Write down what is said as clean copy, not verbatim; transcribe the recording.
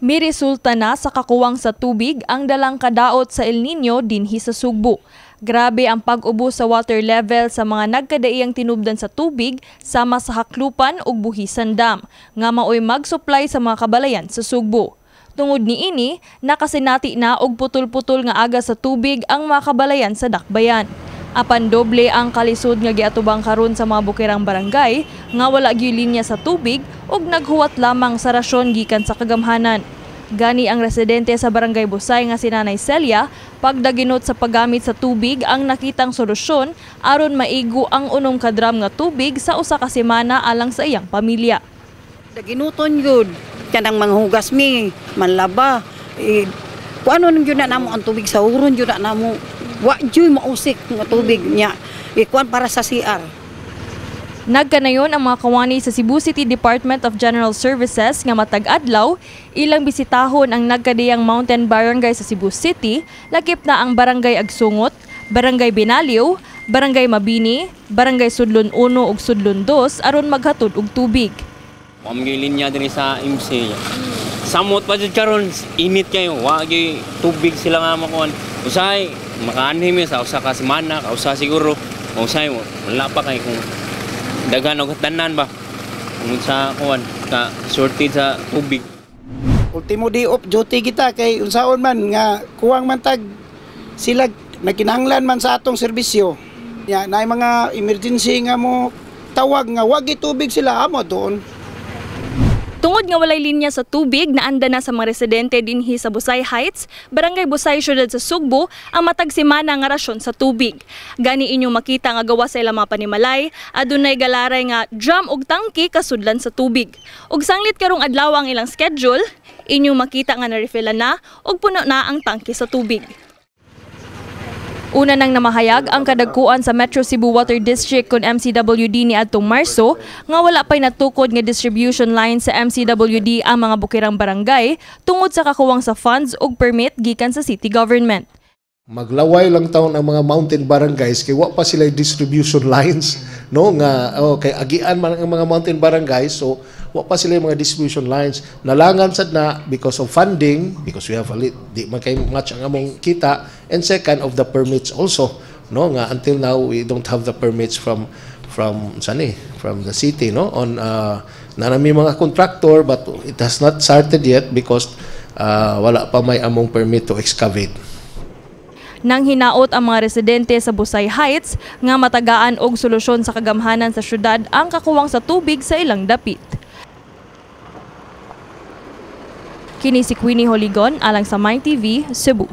Miresulta na sa kakuwang sa tubig ang dalang kadaot sa El Nino dinhi sa Sugbo. Grabe ang pag-ubo sa water level sa mga nagkadaiyang tinubdan sa tubig sama sa Haklupan ug Buhisan Dam nga maoy mag-supply sa mga kabalayan sa Sugbo. Tungod niini, nakasinati na og putol-putol nga aga sa tubig ang mga kabalayan sa Dakbayan. Apan doble ang kalisod nga giatubang karon sa mga bukirang barangay nga wala gyud linya sa tubig ug naghuwat lamang sa rasyon gikan sa kagamhanan. Gani ang residente sa Barangay Busay nga si Nanay Celia, pagdaginot sa paggamit sa tubig ang nakitang solusyon aron maigo ang unom ka drum nga tubig sa usa ka semana alang sa iyang pamilya. Daginuton yun, kanang manghugas mi, manlaba. Eh, kung ano yun na namo ang tubig sa uron yun na namo. Wa jud mausik nga tubig niya. Ikuan para sa CR. Nagkanayon ang mga kawani sa Cebu City Department of General Services nga matag adlaw ilang bisitahon ang nagkadiyang mountain barangay sa Cebu City, lakip na ang Barangay Agsungot, Barangay Binaliw, Barangay Mabini, Barangay Sudlon 1 ug Sudlon 2 aron maghatod og tubig. Wa man gyud linya diri sa MC. Samot pa jud karon, init kayo, wa gyud tubig sila nga makuan. Usahay makaanhi mi sa usa ka semana, kausa siguro. Usahay wala pa kay kung daghan og tanan ba. Tungod sa kuan ka shortage sa tubig. Ultimo day off duty kita kay unsaon man nga kuwang man tag sila nagkinahanglan man sa atong serbisyo. Ya, naay mga emergency nga mo tawag nga wag tubig sila amo doon. Tungod nga walay linya sa tubig, naanda na sa mga residente dinhi sa Busay Heights, Barangay Busay, syudad sa Sugbo, ang matag semana nga rasyon sa tubig. Gani inyong makita nga gawa sa ilang mga panimalay, adunay galaray nga drum ug tangki kasudlan sa tubig. Ug sanglit karong adlaw ang ilang schedule, inyong makita nga na-refillan na ug puno na ang tangki sa tubig. Una nang namahayag ang kadagkuan sa Metro Cebu Water District kon MCWD ni adtong Marso nga wala pa'y natukod nga distribution line sa MCWD ang mga bukirang barangay tungod sa kakuwang sa funds ug permit gikan sa city government. Maglaway lang taon ang mga mountain barangays kay wa pa sila distribution lines, no, nga oh, kay agian man ang mga mountain barangays, so wa pa sila mga distribution lines. Nalangan sad na because of funding, because we have a di man kay much ang among kita, and second of the permits also, no, nga until now we don't have the permits from saan eh, from the city, no, on na nami mga contractor, but it has not started yet because wala pa may among permit to excavate. Nang hinaot ang mga residente sa Busay Heights nga matagaan og solusyon sa kagamhanan sa syudad ang kakuwang sa tubig sa ilang dapit. Kini si Queenie Holigon alang sa My TV, Cebu.